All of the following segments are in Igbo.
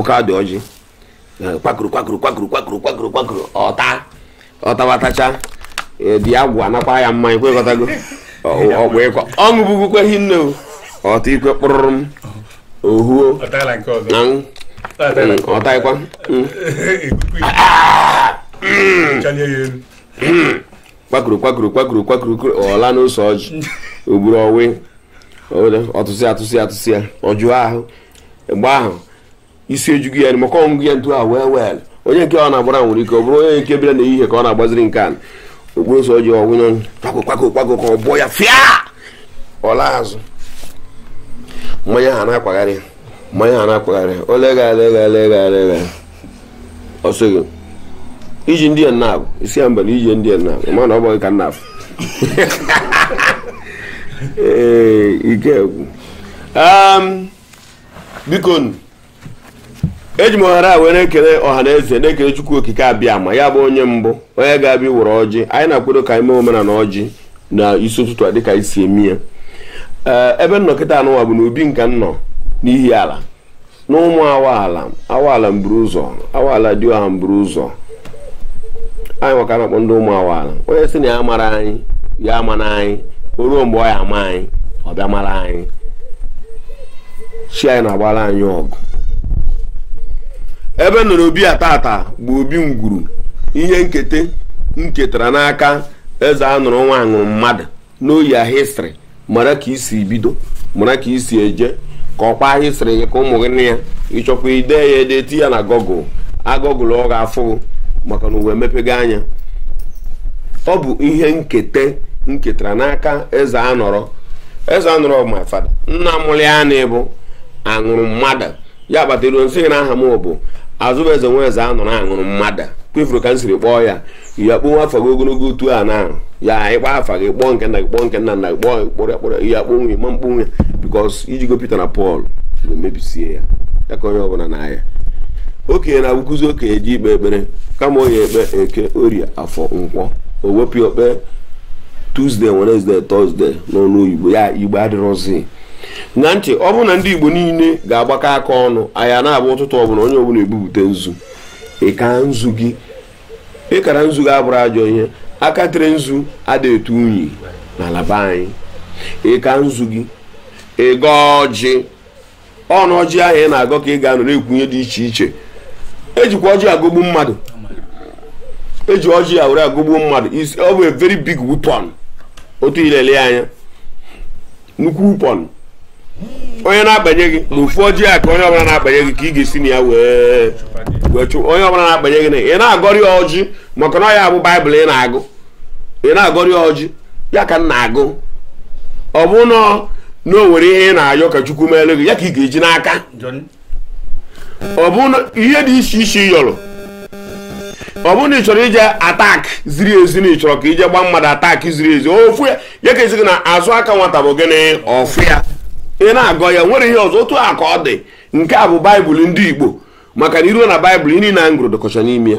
Ọkpọka dị ọjị kwakuru kwakuru kwakuru kwakuru kwakuru kwakuru ọta ọtabatacha dị agwụ anakwa ya mmanya kwekọtago ọgwụ ịkwa ọṅụ bugukwa hinne ọta ikwe kpụrụrụ m ohuo ọta ịkwa kwakuru kwakuru kwakuru kwakuru ọla n'ụsọ ọjị ogburu ọwị ọtụsị atụsị atụsị ya ọjụọ ahụ mgbe ahụ isi ejughị ya maka ọṅụgụ ya ntu ahụ wee wee onye nke ọ na-agbara nwere ike ọ bụrụ onye nke bịara n'ehihie ka ọ na-agbaziri nke a okpuru ụzọ ọjị ọwụnye kwakwo kwakwo kwakwo ka ọ bụọ ya fịa ọla azụ mmanya ha na-akwagharị mmanya ha na-akwagharị olega lega lega lega ọ sịghị iji ndị a na-abụ isi ya mba na iji ndị a na-abụ mana ọ bụghị ka nna afụ ee ike egwu biko eji m ohere a wee na-ekele ọha na eze na-ekele Chukwu Okike Abịama ya bụ onye mbụ onye ga-abịa iwere ọjị anyị na-akwado ka anyị mee omenala ọjị na isi ụtụtụ a dịka anyị si eme ya. Ee, ebe nnọkịta anụnwa bụ na obi nka nnọ n'ihi ala na ụmụ awaala awaala mburu ụzọ awaala dị ọha mburu ụzọ anyị nwaka na-akpọ ndị ụmụ awaala onye sị na ya mara anyị ya ama na anyị o ruo mgbe ọ ya ama anyị ọ bịa mara anyị chi anyị na-agbara anyị ọgụ. Ebe nọ n'obi a tata bụ obi ngwuru ihe nketa nketara n'aka eze anụrụ nwa aṅụrụ mmadụ n'oyi a histrị mara ka isi bido mara ka isi eje ka ọkwa histrị gị ka ụmụ gị na ya ịchọkwa ide ya ede ti ya na gọgụl agọgụl ọ ga-afụ maka na uwe emepego anya. Ọ bụ ihe nketa nketara n'aka eze anọrọ eze anọrọ my father nna mụrụ ya na ịbụ aṅụrụ mmadụ ya kpatara nsị na aha m bụ Azụbụeze nwa eze anọrọ aṅụrụ mmadụ kwefuru ka m siri kpọọ ya ya kpọọ afa gị ogologo otu a na ya ịkpa afa gị kpọọ nke nna gị kpọọ nke nna nna gị kpọọ kpọrọ ya kpọrọ ya kpọọ nwunye ma mkpọ nwunye bikos ijigo Peter na Paul na-emebisie ya ya ka onye ọbụla na-aya okenye na-abụkụzi okenye ji ikpe ekpere kama onye ekpe eke orie afọ nkwọ o wepụ okpe Tuesday, Wednesday, Thursday n'ọnụ oyibo ya igbo adịrọzi na ntị. Ọ bụrụ na ndị igbo niile ga-agbakọ aka ọnụ anyị na-abụ ụtụtụ ọbụla onye ọbụla ebupụta nzu ịka nzu gị ịkara nzu gị abụrụ ajọ ihe aka tere nzu ada etu unyi n'ala be anyị ịka nzu gị ịga ọjị ọnụ ọjị ahụ ị na-agọ ka ị ga-anọ na-ekwu ihe dị iche iche ejikwa ọjị agụgbu mmadụ eji ọjị a were agụgbu mmadụ ọ bụ a very big weapon otu ilele anya nnukwu weapon onye na-akpanye gị na ofu ọjị a ka onye ọbụla na-akpanye gị ka ị ga-esi na ya wee chụ onye ọbụla na-akpanye gị na ị na-agọrị ọjị maka na ọ ya bụ baịbụl ị na-agụ ị na-agọrị ọjị ya ka m na-agụ ọ bụ na o nwere ihe ị na-ayọ ka Chukwu meere gị ya ka ị ga-eji n'aka ọ bụ na ihe dị iche iche ị yọrọ ọ bụrụ na ị chọrọ ije atak ziri ezi na ị chọrọ ka ije gbaa mmadụ atak ziri ezi ofu ya ya ka esi gị na azụ aka nwata bụ gịnị ọfụ ya ị na-agọ ya nwere ihe ọzọ otu a ka ọ dị. Nke a bụ baịbụl ndị Igbo maka na iruo na baịbụl ihe niile ngụrụ dịkọcha n'ime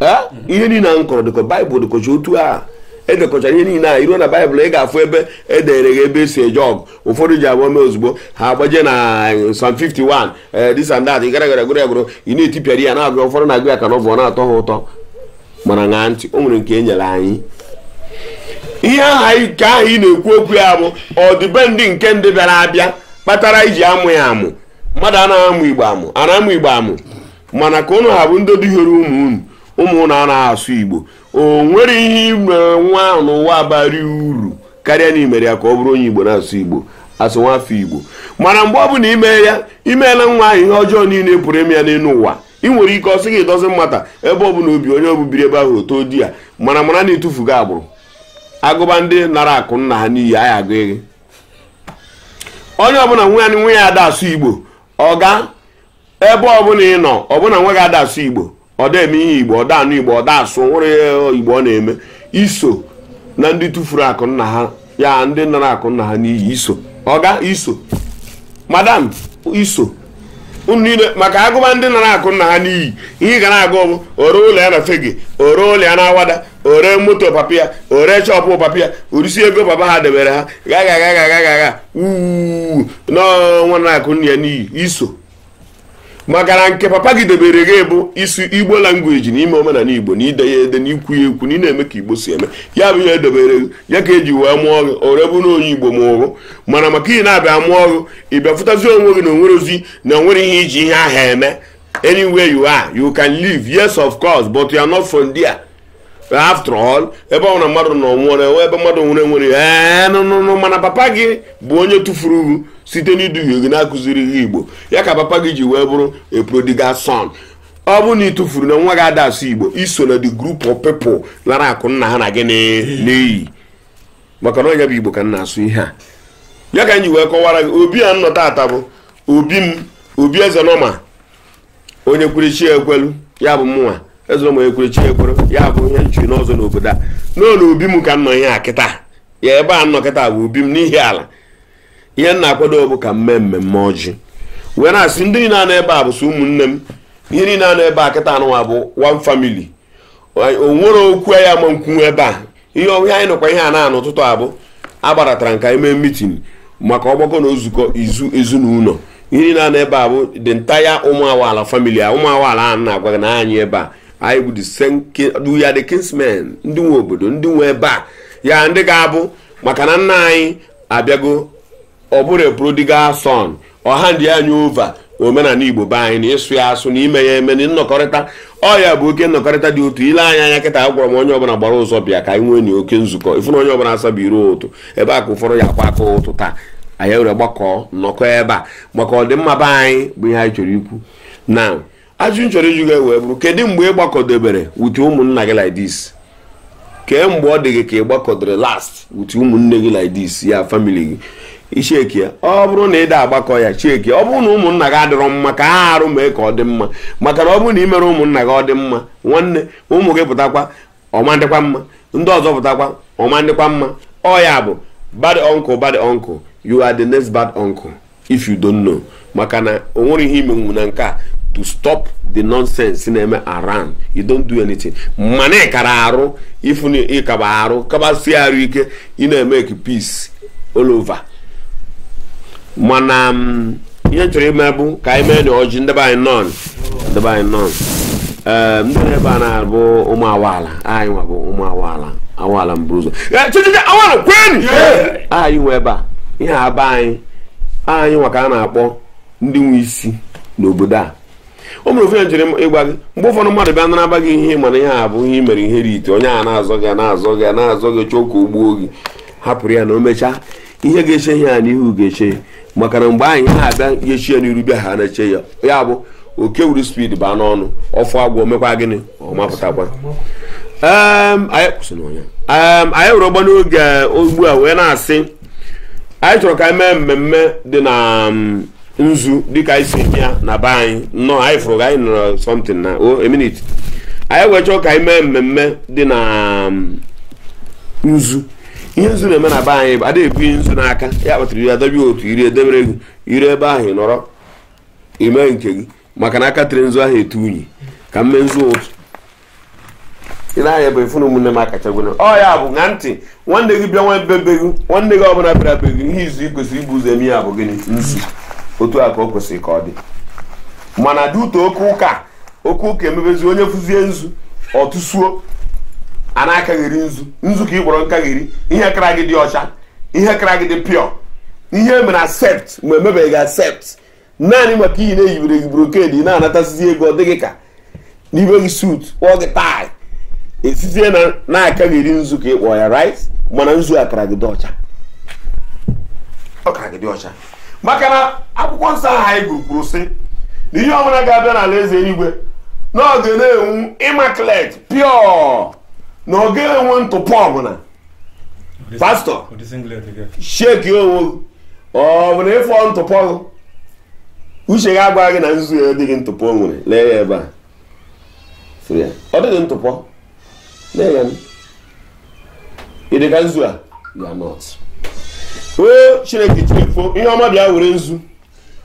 ya ihe niile nkọrọ dịkọ baịbụl dịkọcha otu a edekọchara ihe niile a iruo na baịbụl ị ga-afụ ebe edere gị ebe esi eje ọgụ ụfọdụ ji abụọ mee ozugbo ha agbaje na Psalm 51 this and that gara gara gụrụ agụrụ ị na-etipịara ya na-agụ ụfọdụ na-agụ ya ka na ọ na-atọ ha ụtọ mana ṅaa ntị o nwere nke e nyere anyị ihe ahụ nke ahụ ị na-ekwu okwu ya bụ ọdịbendị nke ndị bịara abịa kpatara iji amụ ya amụ mmadụ anaghị amụ igbo amụ a na-amụ igbo amụ mana ka ụnụ ha bụ ndị duhiere ụmụ unu ụmụ unu anaghị asụ igbo o nwere ihe ime nwa ahụ n'ụwa bara uru karịa na imere ya ka ọ bụrụ onye igbo na-asụ igbo asụ nwafọ igbo mana mgbe ọ bụla ime ya imeela nwa ahụ ihe ọjọọ niile pụrụ ime ya n'elu ụwa ị nwere ike ọ sị gị dozi mmata ebe ọ bụla obi onye ọbụbiri ebe ahụ oto di ya mana mara na ịtụfugo agbụrụ agụba ndị nara akụ nna ha n'iyi anyị agụ gị onye ọbụla nwe ya ada asụ igbo ọga ebe ọbụla ị nọ ọbụna nwe gị ada asụ igbo ọ da eme ihe igbo ọ da anụ igbo ọ da asụ nwere ihe igbo ọ na-eme iso na ndị tụfuru akụ nna ha ya ndị nara akụ nna ha n'iyi iso ọga iso madam iso unu niile maka agụba ndị nara akụ nna ha n'iyi ihe ga na-agụ bụ ore ụlọ ya na fegi ore ụlọ ya na awada ore moto papa ya ore chọpụ papa ya orisi ego papa ha debere ha gaga gaga gaga gaga uu n'ọnwa nara akụ nna ya n'iyi iso Maka na nke papa gị debere gị bụ isi Igbo language na ime omenala Igbo na ide ya ede na ikwu ya ekwu na ị na-eme ka Igbo si eme. Ya bụ ihe edebere gị, ya ka eji wee mụọ gị, orebu na onye Igbo ma ụrụ. Mana maka ị na-abịa mụọ gị, ị bịa fụtazi onwe gị na onwere ozi na onwere ihe iji ihe ahụ eme. Anywhere you are, you can live, yes of course, but you are not from there. After all, ebe ọ na mmadụ nọ nwụọ, ebe mmadụ nwere nwere nụ, mana papa gị bụ onye tụfuru ugwu site n'iduhie gị na-akụziri gị Igbo. Ya ka papa gị ji wee bụrụ a prodigal son. Ọ bụ na ị tụfuru na nwa gị ada asụ Igbo, iso na the group of people lara akụ nna ha na gị n'iyi. Maka na onye bụ Igbo ka m na-asụ ihe a. Ya ka anyị wee kọwara gị, obi a nnọ tata bụ obi m, obi Ezenọma, onye kwere chi ekwelu, ya bụ mụnwa. Ezenọma onye kwere chi ekwelu, ya bụ ihe nchu n'ọzọ n'obodo a. N'ụlọ obi m ka m nọ ihe a kịta. Ya ebe a nnọ kịta bụ obi m n'ihi ala. Ihe m na-akwado bụ ka m mee mmemme ọjị. Wee na-asị ndị niile anọ ebe a bụ sọ ụmụnne m. Ihe niile anọ ebe a kịta anụnwa bụ one family. O nwere okwu ya ama nkwu ebe a. Ihe ọhịa anyị nọkwa ihe a na-anụ ụtụtụ abụ agbaratara nka ime meeting maka ọgbakọ na nzukọ izu ezinụlọ. Ihe niile anọ ebe a bụ the entire ụmụ family. Ụmụ awala a na-agwa gị na anyị ebe a anyị bụ the same, we are the kinsmen, ndị nwe obodo, ndị nwe ebe a. Ya ndị ga-abụ maka na nna anyị abịago, ọ bụrụ prodigal son, ọha ndị anyị over omenala Igbo be anyị na ịsụ ya asụ na ime ya eme na nnọkọrịta. Ọ ya bụ oke nnọkọrịta dị otu. Ile anya anya kịta agwara m onye ọbụla gbara ụzọ bịa ka anyị nwee na oke nzukọ. Ịfụ na onye ọbụla asabiri ụtụ ebe a ka ụfọdụ ya akwa aka ụtụ taa. Anyị were gbakọọ nnọkọ ebe a maka ọdịmma be anyị bụ ihe anyị chọrọ ikwu. Na ajụ m chọrọ ịjụ gị wee bụrụ, kedu mgbe ị gbakọdebere with ụmụnna gị like this? Kee mgbe ọ dị gị ka ị gbakọdere last with ụmụnne gị like this, ya family gị? Icheki ya, ọ bụrụ na ị da agbakọ ya, cheki. Ọ bụrụ na ụmụnna gị adịrọ mma, ka ha arụ mee ka ọ dị mma. Maka na ọ bụrụ na ị mere ụmụnna gị ọ dị mma, nwanne ụmụ gị pụtakwa ọma dịkwa mma, ndị ọzọ pụtakwa ọma dịkwa mma. Ọ ya bụ bad uncle, bad uncle, you are the next bad uncle if you don't know. Maka na o nwere ihe imenwu na nke a to stop the nonsense na-eme around. You don't do anything. Mana ị kara arụ, ifu na ịkaba arụ, kabasie arụ ike, ị na-eme peace all over. Mana ihe chọrọ ime bụ ka anyị mee na ọjị ndebe anyị nọn, ndebe anyị nọn. Ndị ebe a na-abụ ụmụ awala, anyị nwa bụ ụmụ awala, awala mburu ụzọ. Chichichi awala kweni! Anyị nwe ebe a, ihe aba anyị, anyị nwa ka a na-akpọ ndị nwe isi n'obodo a. O mere ofe ya njere ịgwa gị, mgbe ụfọdụ mmadụ bịa nara gị ihe, mana ihe a bụ ihe i mere ihe ite, onye a na-azọ gị na-azọ gị na-azọ gị chọọ ka o gbuo gị, hapụrụ ya na o mechaa ihe ga-eche ihe a n'ihu ga-eche. Maka na mgbe anyị ha abịa ga-echi ya n'iru bịa ha na-eche ya, ya bụ oke wuru speed baa n'ọnụ ọfụ agwọ mekwa gịnị ọ mapụtakwa. Anyị kwụsịrị onye anyị were ọgbọ n'oge ugbu a wee na-asị anyị chọrọ ka anyị mee mmemme dị na nzu dịka anyị si eme ya na be anyị. Nnọọ anyị fụrụ anyị nọrọ something na o a minute. Anyị wee chọọ ka anyị mee mmemme dị na nzu. Ihe nzu na-eme na be anyị bụ ada ebu nzu n'aka, ya kpatara ya dobe otu iri edebere gị iri ebe ahụ ị nọrọ ime nke gị, maka na aka tere nzu ahụ etu unyi ka mme nzu ụtụ. Ị na-anya bụ ịfụ na ụmụnne m akachagwere. Ọ ya bụ ṅa ntị, nwanne gị bịa nwa be gị, nwanne gị ọbụla bịara be gị, ihe izu ị kwesịrị ibu ụzọ eme ya bụ gịnị? Nzu. Otu a ka o kwesịrị ka ọ dị. Mana dị ụtọ oke ụka, oke ụka emebezi onye fụzie nzu ọtụsuo a na-akaghịrị nzu. Nzu ka ị kpọrọ nkaghịrị, ihe kara gị dị ọcha, ihe kara gị dị pure, ihe mere accept ma emebeghị accept, naanị maka iyi na-eyibere gị brocade ị na-anatasizi ego, ọ dịghị ka n'ibe gị suit kpọọ gị tie, esizie na na-akaghịrị nzu ka ị kpọọ ya right. Mana nzu akara gị dị ọcha, ọ kara gị dị ọcha. Maka na akwụkwọ nsọ ahụ anyị gụrụ kwuru sị na ihe ọbụla ga-abịa n'ala eze eluigwe na ọ ga na-enwu immaculate pure, na ọ ga-enwe ntụpọ ọbụla. Pastọ sheki onwe gị, ọ bụ na ịfọ ntụpọ gị, uche gị agwa gị na nzu ya adịghị ntụpọ nwere. Lee ya ebe a, ọ dịghị ntụpọ, lee ya, ị dị ka nzu a, you are not. O Chineke chifo ihe ọma bịa were nzu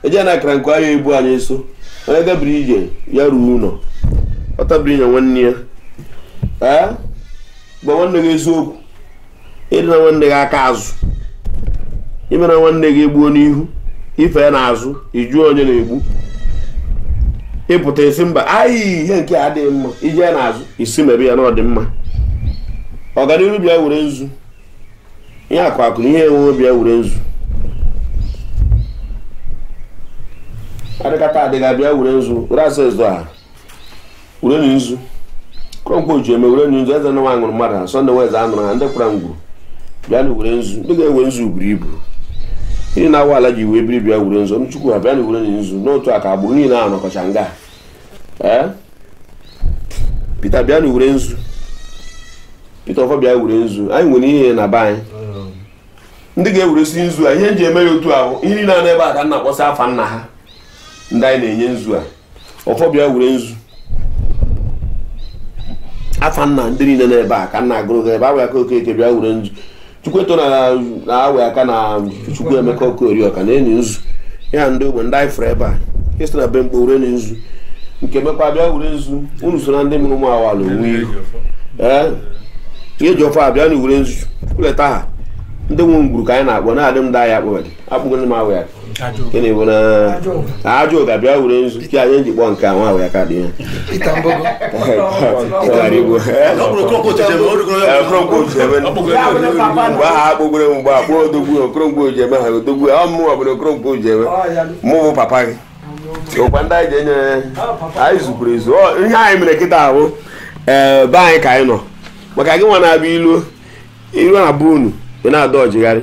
eje na akara nke ahịa ebu anyị eso. Onye gabiri ije ya ruo ụlọ, ọ tabiri nye nwanne ya. Ee, gwa nwanne gị eziokwu, ịdị na nwanne gị aka azụ, ime na nwanne gị egbuo n'ihu, ife ya n'azụ, ịjụọ onye na-egbu. Ịpụta esi mba anyị ihe nke adịghị mma ije n'azụ isi mebe ya na ọ dị mma. Ọganihu bịa were nzu. Ihe akụ akụ na ihe enwe bịa were nzu. Adịkata adịga bịa were nzu. Were asa ezo ha. Were nzu. Kronkwo ji eme were nzu eze nwa aṅụrụ mmadụ ha Sọnde weze anụrụ ha ndị kwara ngwuru. Bịa na were nzu. Ndị ga-ewe nzu buru ibu. Ndị na-awa ala ji wee biri bịa were nzu. Ọnụchukwu ha bịa na were nzu. N'otu aka agbụrụ niile ahụ nọkọcha nga. Peter bịa na were nzu. Peter ọfọ bịa were nzu. Anyị nwere ihe na be anyị. Ndị ga-eweresi nzu a ihe nji eme ya otu ahụ ihe niile na ebe a ka nna kpọsa afa nna ha. Ndị anyị na-enye nzu a. Ọfọ bịa were nzu. Afa nna ndị niile n'ebe a ka nna agụrụ ebe awa aka Okeke bịa were nzu. Chukwueto na awa aka na Chukwuemeka Okorioka na-enyi nzu. Ya ndị ogbe ndị anyị fụrụ ebe a. Esi na be mkpo were nzu. Nke mekwa bịa were nzu. Unu so na ndị mụrụ ụmụ awala onwe ihu. Ihe ji ọfọ abịa na were nzu. Leta ha. Ndị nwe ngwuru ka anyị na-akpọ na-adị m ndị ahịa akpọbadị. Akpụgo ndị m awụ ya. Gịnị bụ na ajọ ga bịa were nzu ka anyị ji kpọọ nke a nwa awụ ya ka dị ya. Mgbe ahụ akpọgoro mgbe akpọ odogwu Okorongwo ji eme ha odogwu ọ mụnwa bụ na Okorongwo ji eme mụ bụ papa gị. Ụkwa ndị anyị ji enye anyị zukwuru ezu. Ihe anyị mere kịta ahụ be anyị ka anyị nọ maka gị nwa na-abịa ilu ilu na-abụ unu ị na-ada ọjịgharị.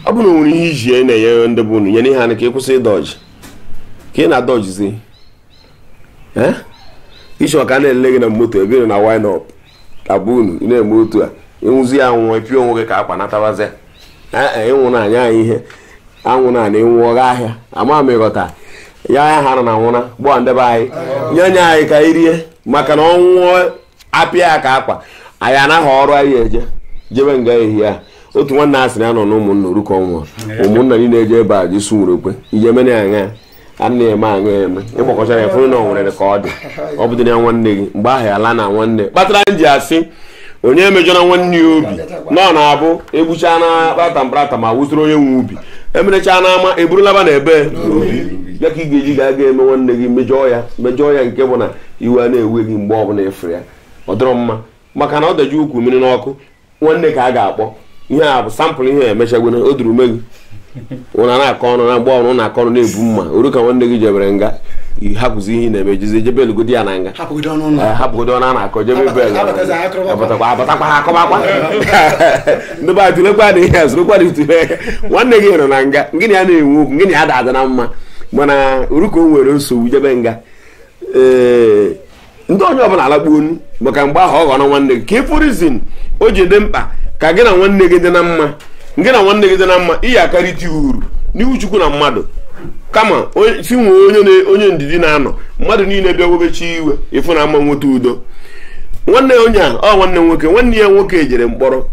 Ọ bụrụ na o nwere ihe iji na-enye ndị bụ unu nye ihe anyị ka ị kwụsị ịdọji ka ị na-adọjizi iche ọka na-ele gị na moto ebe ị nọ na wine up abụ unu ị na-eme otu a ịnwụzi ya anwụọ ịpịa onwe gị ka akwa natabazia ịnwụ na anya anyị ihe anwụ na ịnwụ ọgha ahịa ama m ịghọta ya ya ha nọ na nwụna gbọọ ndebe anyị nye nye anyị ka anyị rie maka na ọnwụọ apịa ya ka akwa anyị anaghị ọrụ anyị eje jebe nga ehihie a. Otu nwanne a sị na ya nọ na ụmụnna orukọ nwụọ ụmụnna niile eje ebe a jisu nwere okwe ije mere ya anya a na-eme aṅụ eme ịgbakọchara ya fụrụ na ọ nwere ka ọ dị ọ bụdịrị ya nwanne gị mgbe ahụ ya ala na nwanne kpatara m ji asị onye emejọra nwanne ya obi nọ na-abụ egbuchaa na kpata mkparata ma wụsịrị onye nwe ubi emerechaa n'ama eburulaba na ebe ya ka ị ga-eji ga-aga eme nwanne gị mejọọ ya nke bụ na iwe a na-ewe gị mgbe ọbụla ịfụrụ ya ọ dịrọ mma maka na ọ daji ukwu mmiri n'ọkụ nwanne ka a ga-akpọ ihe a bụ sampụl ihe emechagwena o duru ume gị ụna na-akọ ọnụ na mgbe ọnụ na-akọ ọnụ na-ebu mma oru ka nwanne gị jebere nga hapụzi ihe ị na-eme jizi jebe elugodi ya na nga hapụgodi ọnụ a na-akọ jebe bel abatakwa ha akọbakwa ndị be tụlekwa na ihe a zụrụkwa na itule nwanne gị nọ na nga ngịnị ya na-enwe okwu ngịnị ya da-ada na mma mana oru ka o nwere nsogbu jebe nga ee ndị onye ọbụla alakpuo onu maka mgbe ahụ ọ ghọrọ nwanne gị ka ịfụ o ji dị mkpa ka gị na nwanne gị dị na mma gị na nwanne gị dị na mma iyi akarịta uru n'ihu Chukwu na mmadụ kama si nwee onye ndidi na-anọ mmadụ niile bịa webechi iwe ịfụ na mma nweta udo. Nwanne onye a ọ nwanne nwoke nwanne ya nwoke jere mkpọrọ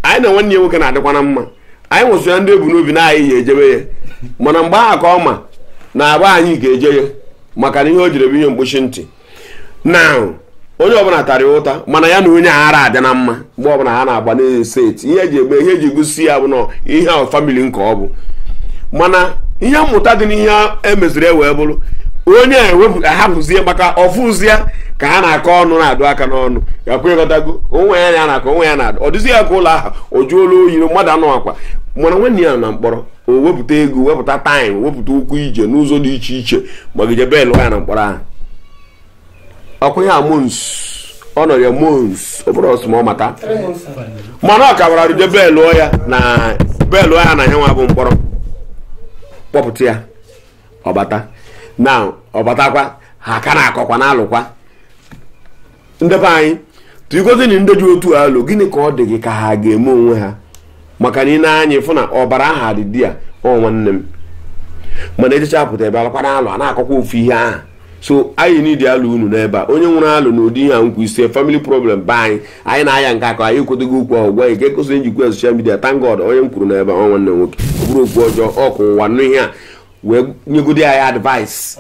anyị na nwanne ya nwoke na-adịkwa na mma anyị nwụsị ya ndị ebu n'obi na anyị ya ejebe ya mana mgbe ahụ ka ọ ma na agba anyị ga-eje ya maka na ihe o jere bụ ihe mkpuchi ntị na onye ọbụla tara ya ụta mana ya na onye ara adị na mma mgbe ọbụla ha na-agba na-eseti ihe eji egbe ihe eji egosi ya bụ na ihe ahụ famili nke ọ bụ mana ihe mmụta dị n'ihe emeziri wee bụrụ onye ahapụzie maka ọfụzie ka ha na-akọ ọnụ na-adụ aka n'ọnụ ya kwe ịghọtago onwe ya na-akọ onwe ya na-adụ ọ dịzi ya ka ụlọ ahụ o juola oyi mmadụ anụ akwa mana nwanne ya na mkpọrọ o wepụta ego wepụta taịm wepụta ụkwụ ije n'ụzọ dị iche iche magije bel ya na mkpọrọ ahụ ọkwa ya mons ọ nọrọ ya mons ọ bụrụ ọsụ ma ọ mata mana ọ ka gwara ruje belụọ ya na belụọ ya na ya nwa bụ mkpọrọ kpọpụta ya ọbata na ọbatakwa ha ka na-akọkwa na-alụkwa ndebe anyị tụgozi na ndị ji otu alụ gịnị ka ọ dị gị ka ha ga-eme onwe ha maka na ị na-anya ịfụ na ọbara aha dị di ya ọ nwanne m mana ejecha pụta ebe alụkwa na alụ a na-akọkwa ofu ihe ahụ so anyị nidi alụ unu n'ebe a onye nwere alụ n'ụdị ihe a nkwu ise family problem be anyị anyị na-aya nke akọ anyị ekwedogo okwu ahụ gwa anyị ka ekosi njikwa social media thank God onye m kwuru n'ebe ọ nwanne nwoke ọ bụrụ okwu ọjọọ ọkụ ụwa nụ ihe a wee nyegodi anyị advice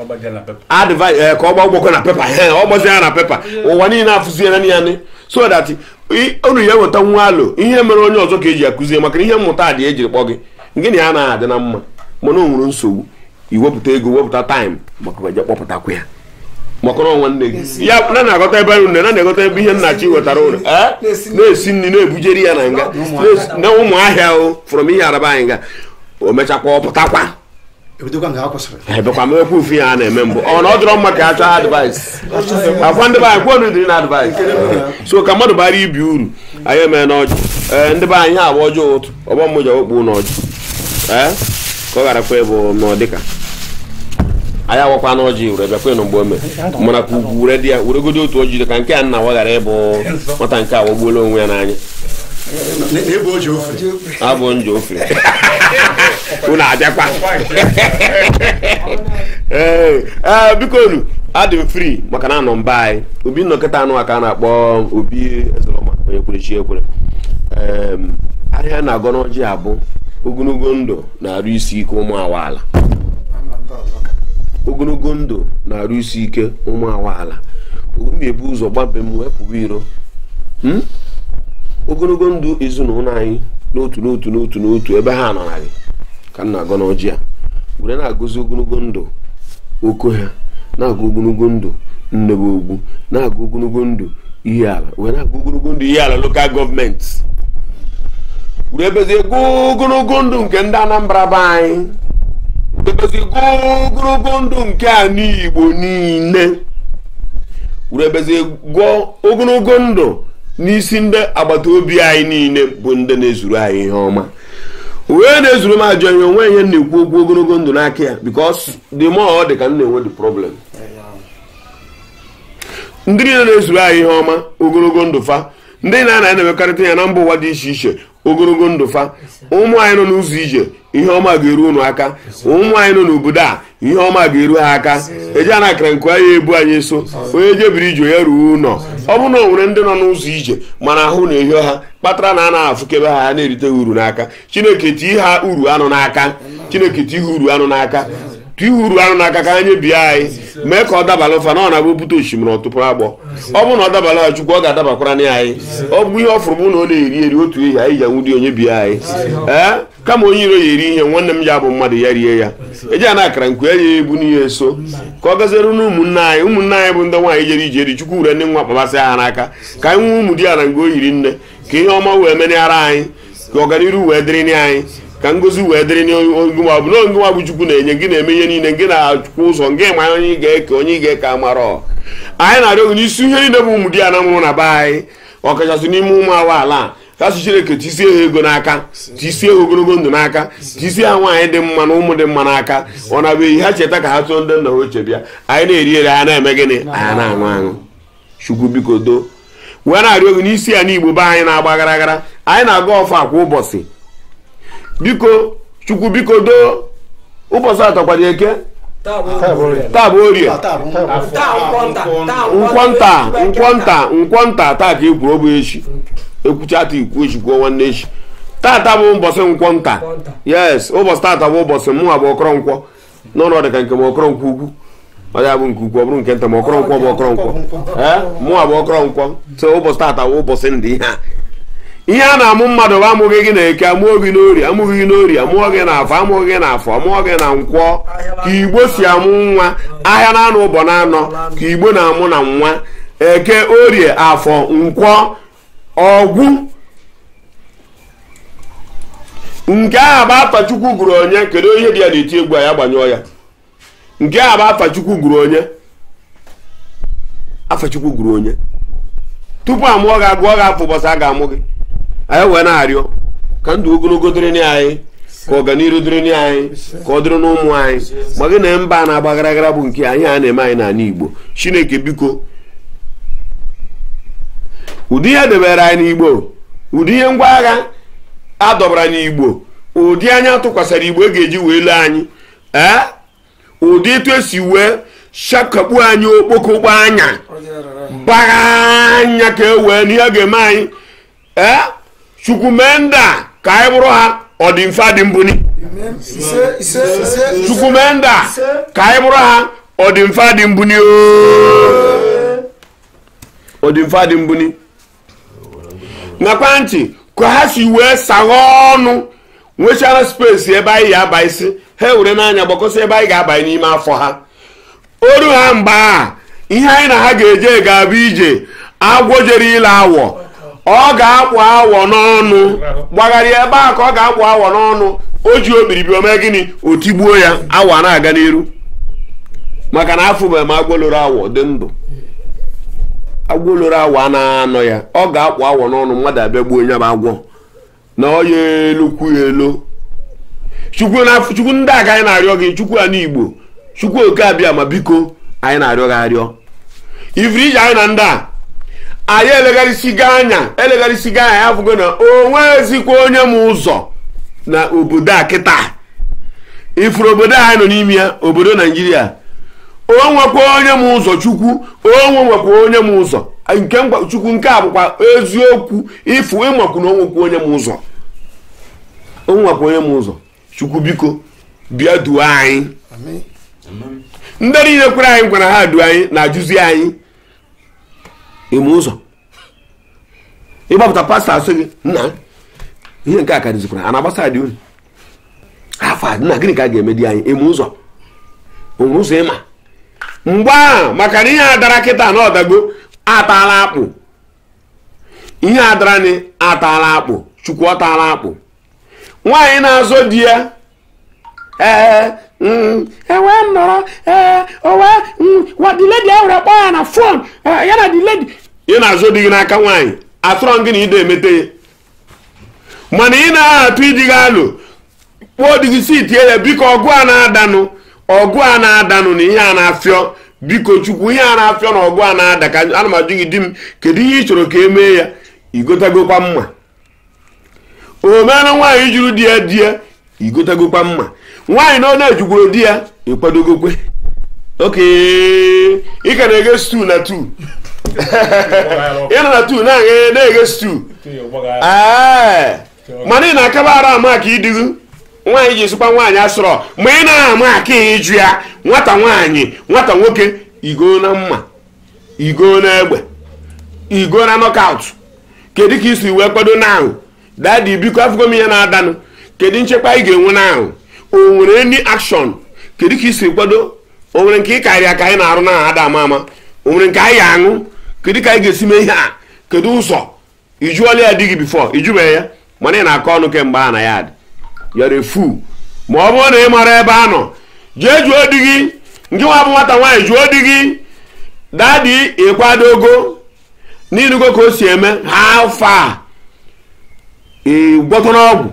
advice ka ọ gba ụgbọkọ na pepa ọ gbazi ya na pepa ụwa niile afụziela ya ni so that unu ya weta nwa alụ ihe mere onye ọzọ ka eji akụzie maka na ihe mmụta dị ejiri kpọ gị gịnị ya na-adị na mma mana o nwere nsogbu Iwepụta ego, wepụta time maka eje kpọpụtakwa ya, maka na nwanne gị ya na na-aghọta ebe nne na na-aghọta ebe ihe nna chi wetara ụlọ na-esi nri na-ebujeri ya na nga na ụmụ ahịa o fọrọ m ihe araba anyị nga o mechakwa ọpụtakwa ebekwa mekwa ofu ya a na-eme mbụ. Ọ na ọ dịrọ mma ka a chọọ advice akwa ndị be anyị kwuo dịrị na advice. So ka mmadụ bara ibi uru anyị eme n'ọjị. Ee, ndị be anyị ha agba ọjọọ ụtụ ọgbọ mmụja okpu n'ọjị ee ka ọ gharakwa ịbụ nọ dịka anyị awakwa n'ọjị were bịakwa nụ mgbe o mere mana ka ugwu were dị ya weregodi otu ọjị dị ka nke a nna wa ghara ịbụ nwata nke a wagbuola onwe ya n'anya. Abụ njọ ofe unu abịakwa. Ee, biko nu adị m free maka na anọ mba anyị obi nnọkịta anụ aka a na-akpọ Obi Ezerọma onye kwere chi ekwere. Ahịa na-agọ n'ọjị abụ ogologo ndụ na-arụ isi ike ụmụ awaala, ogologo ndụ na-arụ isi ike ụmụ awaala. M ebu ụzọ gbabe m wee pụba iro. Ogologo ndụ ezinụlọ anyị n'otu n'otu n'otu n'otu ebe ha nọ narị ka m na-agọ n'ọjị a were na-agọzi ogologo ndụ oko ha, na-agụ ogologo ndụ nnebe ogbu, na-agụ ogologo ndụ ihe ala, wee na-agụ ogologo ndụ ihe ala lokal gọọmenti, were ebezie gụọ ogologo ndụ nke ndị Anambra be anyị, were ebezie gụọ ogologo ndụ nke ala Igbo niile, were ebezie gụọ ogologo ndụ n'isi ndị agbata obi anyị niile bụ ndị na-ezuru anyị ihe ọma. Wee na-ezuru m ajọ ihe onwe ihe na-ekwu okwu ogologo ndụ n'aka ya, because the more ọ dị ka m na-enwe the problem. Ndị niile na-ezuru anyị ihe ọma ogologo ndụ fa, ndị na-ana na-emekarịta ya na mba ụwa dị iche iche ogologo ndụ fa. Ụmụ anyị nọ n'ụzọ ije ihe ọma ga-eru unu aka, ụmụ anyị nọ n'obodo a ihe ọma ga-eru ha aka. Eji a na-akara nke anyị ebu anyị so onye jebiri ije ya ruo ụlọ. Ọ bụrụ na o nwere ndị nọ n'ụzọ ije mana ahụ na-ehio ha kpatara na a na-afụkebe ha, ha na-erite uru n'aka. Chineke tii ha uru anụ n'aka, Chineke tii ha uru anụ n'aka, tii ha uru anụ n'aka ka ha nyebie anyị, mee ka ọ dabala ụfa na ọ na-abụ bute osimiri ọtụpụrụ agbọ. Ọ bụrụ na ọ dabala ha Chukwu ọ ga-adabakwara na anyị. Ọ bụ ihe ọ fụrụ bụ na ọ na-eri eri otu ehi anyị ji anwụdi onye bie anyị. Ee, kama onye iro ya eri ihe nwanne m ya bụ mmadụ ya rie ya. Eji a na-akara nkwe ya ebu n'ihe eso ka ọ gaziere n'ụmụnne anyị. Ụmụnne anyị bụ ndị nwaanyị jere ije eri Chukwu were ndị nwa kpabasị ha n'aka ka anyị nwee ụmụ di ya na nga o yiri nne, ka ihe ọma wee menyere anyị, ka ọganiru wee dịrị anyị, ka ngozi wee dịrị n'onwe bụ na ngụnwa bụ Chukwu na-enye gị na-eme ihe niile, gị na-akwụ ụzọ gị ma onye ị ga-eke onye ị ga-eke amarọ. Anyị na-arịọ gị n'isi ihe niile bụ ụmụ di ya na mụrụ na be anyị, ọkachasị n'ime ụmụ awaala ka sị Chineke tisie ha ego n'aka, tisie ha ogologo ndụ n'aka, tisie ha nwaanyị dị mma na ụmụ dị mma n'aka. Ọ na-abụ ha cheta ka ha tụọ ndị nna ha ochie bịa anyị na-eri eri anyị na-eme gịnị anyị na-aṅụ aṅụ. Chukwu biko doo wee na-arịọ gị n'isi ya n'Igbo be anyị na-agba gara gara, anyị na-aga ọfọ kwa ụbọchị. Biko Chukwu biko doo ụbọchị atọkwara eke taa bụ orie nkwọnta nkwọnta nkwọnta taa ka ekwuru ọ bụ echi ekwucha taa ikwu echi kwuo nwanne echi. Tata bụ ụbọchị nkwọnta. Yes, ụbọchị tata bụ ụbọchị mụ abụ ọkọrọnkwọ n'ọnọdụ dị ka nke m ọkọrọnkwọ ukwu ọ ya bụ nke ukwu ọ bụrụ nke nta ma ọkọrọnkwọ bụ ọkọrọnkwọ. Ee, mụ abụ ọkọrọnkwọ. So ụbọchị tata bụ ụbọchị ndị ihe a ihe a na-amụ mmadụ bụ amụghị gị na eke, amụọ gị n'orie, amụghị gị n'orie, amụọ gị n'afọ, amụghị gị n'afọ, amụọ gị na nkwọ. Ka Igbo si amụ nwa ahịa na-anọ ụbọ na-anọ ka Igbo na-amụ na nwa eke, orie, afọ, nkwọ, ọgwụ. Nke a bụ afa Chukwu gụrụ onye. Kedu ihe dị ya na-eti egwu a ya gbanyụọ ya? Nke a bụ afa Chukwu gụrụ onye, afa Chukwu gụrụ onye tupu amụọ gị agụọ gị afọ ụbọchị a ga-amụ gị. Anyị wee na-arịọ ka ndụ ogologo dịrị anyị, ka ọganiru dịrị anyị, ka ọ dịrị n'ụmụ anyị. Ma gị na mba na-agba gara gara bụ nke anyị a na-eme anyị n'ala Igbo. Chineke biko, ụdị ihe debere anyị n'Igbo, ụdị ihe ngwa agha a dọbara n'Igbo, ụdị anya tụkwasịrị Igbo e ga-eji wee lee anyị, ee ụdị etu esi wee shakakpu anyị okpokokpo anya bara anya ka e wee n'ihe ga-eme anyị. Ee, Chukwu mee ndị a ka anyị bụrụ ha ọdịmfe dị mbuni. Chukwu mee ndị a ka anyị bụrụ ha ọdịmfe dị mbuni, ọdịmfe dị mbuni. Nakwa ntị ka ha si wee sagha ọnụ Nwechara space ebe anyị ga-aba isi ha ewere n'anya gbakọsị ebe anyị ga-abanye n'ime afọ ha. Oru ha mgbe a ihe anyị na ha ga-eje ga-abụ ije agwọ jere ile awọ, ọ ga-akpụ awọ n'ọnụ, gbagharịa ebe a ka ọ ga-akpụ awọ n'ọnụ. O ji okpiribi ome gịnị, o tigbuo ya, awọ na-aga n'iru. Maka na afụbeghị m agwọ loro awọ dị ndụ. Agwọ loro awọ a na-anọ ya, ọ ga-akpụ awọ n'ọnụ, mmadụ abịa gbuo onye bụ agwọ na ọ ya elu kwu ya elu. Chukwu ndị a ka anyị na-arịọ gị, Chukwu a n'Igbo, Chukwu oke abịa ma biko anyị na-arịọ gị arịọ. Ifiri ije anyị na ndị a anyị elegharịsigo anya ya afụgo na o nweghịzikwa onye m ụzọ na obodo a kịta. Ifuru obodo a anyị nọ n'ime ya, obodo Naijiria, o nwekwa onye m ụzọ. Chukwu o nwekwa onye m ụzọ nke Chukwu, nke a bụkwa eziokwu. Ifu ịmakwu na o nwekwa onye m ụzọ, o nwekwa onye m ụzọ. Chukwu biko bịa duo anyị. Ndị niile kwere anyị gwara ha duo anyị na-ajụzi anyị ime ụzọ. Ịgbapụta pastọ asị gị nna ihe nke a ka dịzikwara a na-agbasa dị unu afọ a, nna gịnị ka a ga-eme di anyị ime ụzọ, onwe ụzọ ịma mgbe ahụ. Maka na ihe adara kịta na ọdago ataala akpụ, ihe adara ni ataala akpụ. Chukwu ọ taala akpụ. Nwaanyị na-azọ di ya ewe nọrọ owe wa the lady ahụrụ kpọọ ya na fon ya na the lady. Ị na-azọ di gị n'aka nwaanyị, atụrọ gị na ide emete ya, mana ị na-atụ idi gị alụ kpọọ di gị si tie ya biko ọgụ a na-adanụ, ọgụ a na-adanụ na ihe a na-afịọ, biko Chukwu ihe a na-afịọ na ọgụ a na-ada ka ana m ajụ gị di m, kedu ihe ị chọrọ ka e mee ya? Igotagokwa mma. O meela nwaanyị jụrụ di ya di ya, igotagokwa mma. Nwaanyị na ọ na-ejukwuru di ya, ịkwadogokwe. Oke ị ka na-eghe stew na 2 ị nọ na 2 na-eghe stew. Ee, mana ị na-akaba ara ama ka idigu nwaanyị ji sịkwa nwaanyị asọrọ ma ị na-ama aka ịjụ ya. Nwata nwaanyị nwata nwoke igo na mma, igo na egbe, igo na knockout. Kedu ka isi wee kwado na ahụ dadi biko afụgo m ihe na-adanụ, kedu nchekwa anyị ga-enwe na ahụ? O nwere any action? Kedu ka isi kwado? O nwere nke ịkarịa ka anyị na-arụ na ada ama ama? O nwere nke anyị ga-aṅụ? Kedu ka anyị ga-esi mee ihe a? Kedu ụzọ? Ị jụọla ya di gị bifo? Ị jụbeghị ya, mana ị na-akọ ọnụ kemgbe a na ya dị yara efu. Ma ọ bụrụ na ị mara ebe a nọ, jee jụọ di gị. Nke nwa bụ nwata nwaanyị, jụọ di gị dadi ịkwadogo n'inugo ka o si eme ha fa ị gwọtara ọgwụ.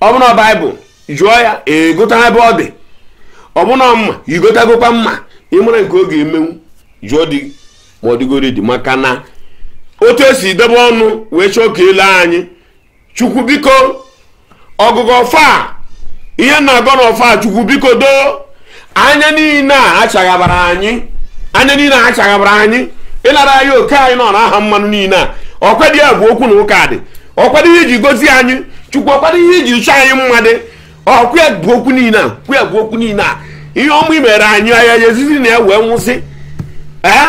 Ọ bụrụ na Baịbụl jụọ ya, ị gụtara ebe ọ dị. Ọ bụrụ na mma, igotagokwa mma. Ị mara nke ọ ga-emenwu, jụọ di ma ọ dịgoro dị. Maka na otu esi debe ọnụ wee chọọ ka ele anyị. Chukwu biko ọgụgụ ọfa ihe na-agọ n'ọfa, Chukwu biko doo anya niile a achaghabara anyị, anya niile a achaghabara anyị, ịnara anyị oke anyị nọ n'aha mmanụ niile a. Ọkwadị ya bụ okwu na ụka dị, ọkwadị ihe iji gozi anyị Chukwu, ọkwadị ihe iji chọọ anyị mma dị, ọkwa ya bụ okwu niile a, kwa ya bụ okwu niile a. Ihe ọma i mere anyị anya ya ezizi na ya wee nwụsị. Ee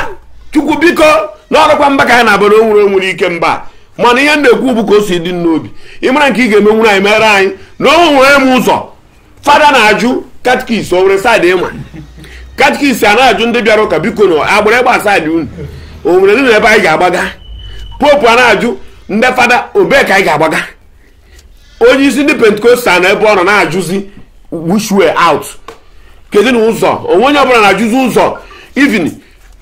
Chukwu biko na ọrụkwa mba ka anyị na-abara onwere onwere ike mba, mana ihe na-ekwu bụ ka o si dị n'obi. Ị mara nke ị ga-emenwuru anyị mere anyị na o nwere m ụzọ. Fada na-ajụ katkis o nwere saịdị ịma, katkis a na-ajụ ndị bịara ụka biko na agbara egbe asaịdị unu o nwere ndị na ebe anyị ga-agbaga. Popu a na-ajụ ndị fada obee ka anyị ga-agbaga. Onye isi ndị pentikostal na ebe ọ nọ na-ajụzi which way out, kedu na ụzọ onwe onye ọbụla na-ajụzi ụzọ. Even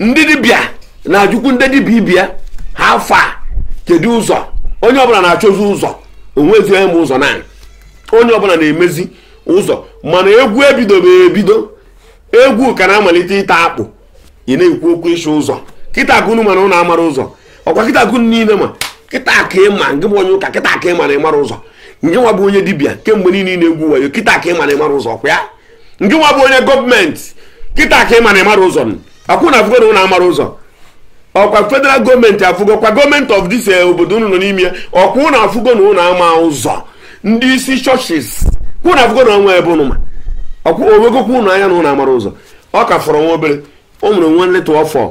ndị dibịa na-ajụkwu ndị dibịa ibia ha fa kedu ụzọ. Onye ọbụla na-achọzi ụzọ, onwezi onye ma ụzọ na onye ọbụla na-emezi ụzọ. Mana egwu ebidobe ebido, egwu ka na-amalite ịta akpụ, ị na-ekwu okwu ịchọ ụzọ. Kịta ka unu mana ụnụ amara ụzọ, ọkwa kịta ka unu niile ma kịta ka ịma ngị bụ onye ụka, kịta ka ịma na ịmara ụzọ. Ngị nwa bụ onye dibịa kemgbe niile ị na-egwu wayo, kịta ka ịma na ịmara ụzọ, ọkwa ya. Ngị nwa bụ onye gọọmenti, kịta ka ịma na ịmara ụzọ. Akwụ na afụgo na ụnụ amara ụzọ. Ọkwa federal gọọmenti afụgo, kwa gọọmenti of this obodo unu nọ n'ime ya, ọkwa ụnụ afụgo na ụnụ ama ụzọ. Ndị isi chọchis kwụ na afụgo na ọnwa ebe ụnụ ma ọkwa owegokwa ụnụ anya na ụnụ amara ụzọ. Ọ ka fọrọ nwa obere, o nwere nwa nleta ọfọ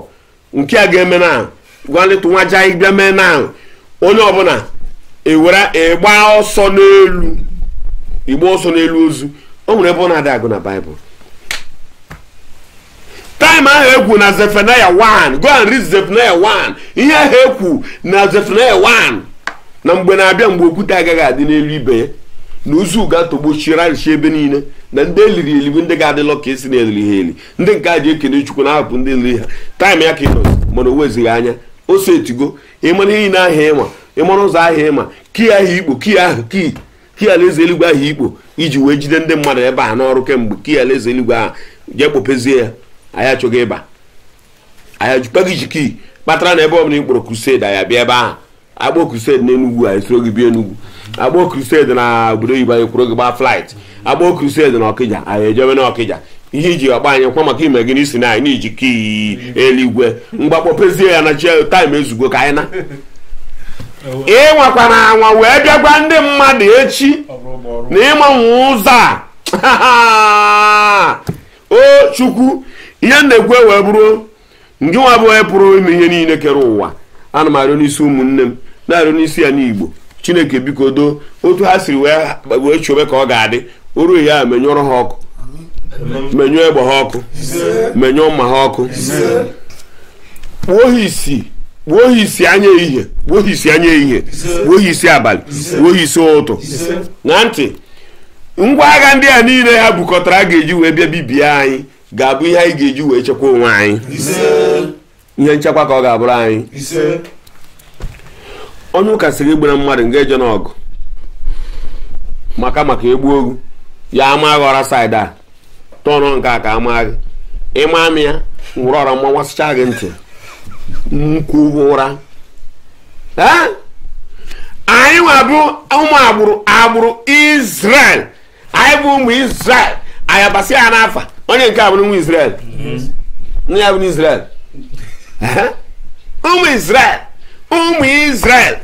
nke a ga-eme na gwa nleta nwa ja bịa mee na onye ọbụla ewere ịgba ọsọ n'elu. Igbe ọsọ n'elu ozu o nwere ebe ọ na-adị agụ na Baịbụl. Time ahụ ekwu na Zephaniah 1, go and read Zephaniah 1. Ihe ahụ ekwu na Zephaniah 1 na mgbe na-abịa mgbe okwute agaghị adị n'elu ibe ya, na ozu ga-atọgbochirarịchi ebe niile, na ndị eliri eli bụ ndị ga-adịlọ ka esi na-eliri ha eli, ndị nke a ji ekene Chukwu na-ahapụ ndị eliri ha. Time ya ka ị nọ, mana o wezighị anya ose etigo. Ịmara ihe niile ahụ ịma, ịmara ụzọ ahụ ịma, kii ahụ ikpo, kii ahụ kii kii alaeze eluigwe ahụ ikpo iji wee jide ndị mmadụ ebe a n'ọrụ kemgbe. Kii alaeze eluigwe ahụ jee kpopezie ya. Anyị achọghị ịba, anyị ajụkwa gị ji kii kpatara na ebe ọbụla ị kpọrọ crusade anyị abịa ebe ahụ. Akpọ crusade n'Enugwu anyị soro gị bịa Enugwu, akpọ crusade na obodo oyibo anyị kwụrụ gị gbaa flight, akpọ crusade na Ọkịja anyị ejebe na Ọkịja. Ihe iji ọkpa anyị kwa maka ime gị n'isi na anyị n'iji kii eluigwe mgbakpọpezie ya na chi taịm ezugo ka anyị na ịnwakwana anwa wee bịagwa ndị mmadụ echi na ịmanwe ụzọ a. O Chukwu, ihe na-ekwu wee bụrụ ngị nwa bụ onye pụrụ ime ihe niile kere ụwa. Ana m arịọ n'isi ụmụnne m, na-arịọ n'isi ya n'Igbo, Chineke biko doo otu ha siri wee chobe ka ọ ga-adị. Oru ya menyụọrọ ha ọkụ, menyụọ egbe ha ọkụ, menyụọ mma ha ọkụ, kpuo ha isi anya ehihie, kpuo ha isi anya ehihie, kpuo ha isi abalị, kpuo ha isi ụtụ. Na ntị, ngwa agha ndị a niile ha bukọtara ga-eji wee bịa bibie anyị ga-abụ ihe anyị ga-eji wee chekwa onwe anyị. Ihe nchekwa ka ọ ga-abụrụ anyị. Onye ụka sịrị egbuna mmadụ nga eje n'ọgụ maka egbu ogu ya ama gị ọra saịdị a tọnụ nke a ka ama gị ịma amị ya nwụrụ ọra mma wasịcha gị ntị nkwu ụra. Anyị nwa bụ ụmụ agbụrụ Israel, anyị bụ ụmụ Israel. Anyị abasị ya n'afa onye nke a bụrụ nwa Israel, nne ya bụ Israel, ụmụ Israel, ụmụ Israel.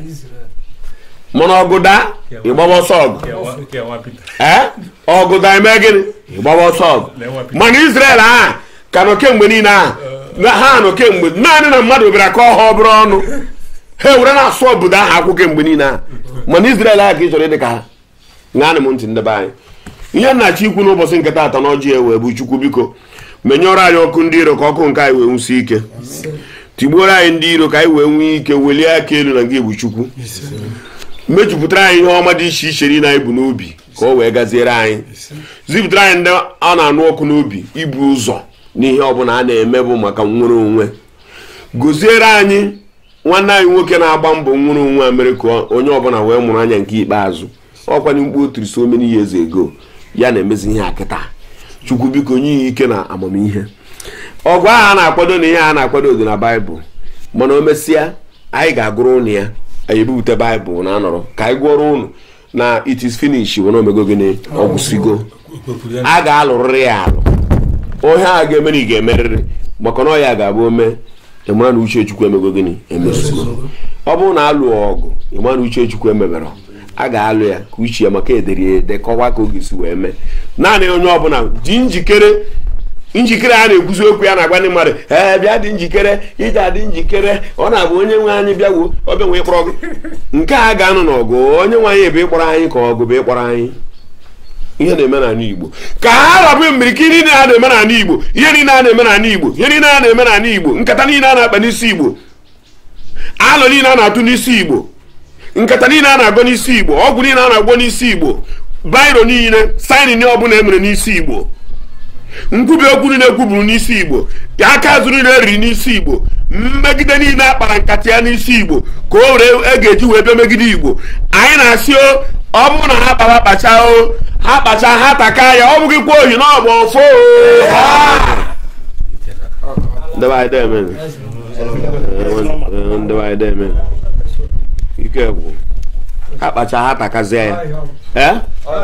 Mana ọgụ daa ịgbaba ọsọ ọgụ, ọgụ daa eme gịnị ịgbaba ọsọ ọgụ. Mana Israel ahụ ka nọ kemgbe niile ahụ ha nọ kemgbe, naanị na mmadụ bịara ka ọ ha ọ bụrụ ọnụ ha ewere na-asụ obodo ahụ akwụ kemgbe niile ahụ. Mana Israel ahụ ka ị chọrọ ịdị ka ha. Ṅanị m ntị ndebe anyị. Ihe nna-achọ ikwu n'ụbọchị nke taata n'ọjị ewe bụ Chukwu biko menyụọrọ anyị ọkụ ndị iro ka ọkụ nke anyị wee nwụsie ike, tigbuoro anyị ndị iro ka anyị wee nwee ike welie aka elu na nke bụ Chukwu, mejupụtara anyị ihe ọma dị iche iche niile anyị bụ n'obi ka o wee gaziere anyị, zipụtara anyị ndị a na-anụ ọkụ n'obi ibu ụzọ n'ihe ọbụla a na-eme bụ maka nnwere onwe. Goziere anyị nwanne anyị nwoke na-agba mbọ nnwere onwe a mere ka onye ọbụla wee mụrụ anya nke ikpeazụ. Ọkwanye mkpu otiri so many years ago ya na-emezi ihe a kịta. Chukwu biko nye ya ike na amamihe. Ọgụ ahụ a na-akwado na ihe a na-akwado dị na Baịbụl, mana o mesịa anyị ga-agụrụ ụnụ ya, anyị ebupụta Baịbụl na anọrọ ka anyị gụọrọ ụnụ na it is finished. Were omego gịnị ọgwụsigo, a ga-alụrịrị ya alụ. Onye a ga-emeri ị ga-emerịrị, maka na ọ ya ga-abụ ome ịmara na uche Chukwu emego gịnị emezugo. Ọ bụrụ na alụ ọgụ ịmara na uche Chukwu emebere, a ga-alụ ya ka uche ya maka edere ede kọwaa ka ọ ga-esi wee mee. Naanị onye ọbụla dị njikere, njikere a na-ekwuzi okwu ya na-agwa ndị mmadụ ee bịa dị njikere, iji adị njikere, ọ na-abụ onye nwe anyị bịagwo ọbịa nwee kpọrọ gị. Nke a ga-anọ n'ọgụ onye nwe anyị ebe ịkpọrọ anyị ka ọgụ bụ ịkpọrọ anyị. Ihe na-eme n'ala Igbo ka ha rabụ mmirikiri niile a na-eme n'ala Igbo, ihe niile a na-eme n'ala Igbo, ihe niile a na-eme n'ala Igbo, nkata niile a na-akpa n'isi Igbo, alụ niile a na-atụ n'isi Igbo, nkata niile a na-agọ n'isi Igbo, ọgwụ niile a na-agwọ n'isi Igbo, bairo niile, saịn ọbụla emere n'isi Igbo, nkwubi okwu niile ekwuburu n'isi Igbo, aka azụ niile eriri n'isi Igbo, mmegide niile akpara nkata ya n'isi Igbo ka o were e ga-eji wee bịa megide Igbo. Anyị na-asị ọ bụrụ na ha kpara kpacha o ha kpacha ha taka ya, ọ bụghịkwa ohi na ọ bụ ọfọ. Ike gwụ ha kpacha ha takazie ya,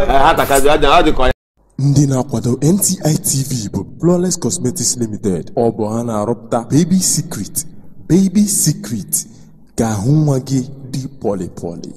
ha takazie ọ dị ka. Ndị na-akwado NTI TV bụ Flawless Cosmetics Limited. Ọ bụ ha na-arụpụta Baby Secret. Baby Secret ga-ahụ nwa gị dị pọlị pọlị.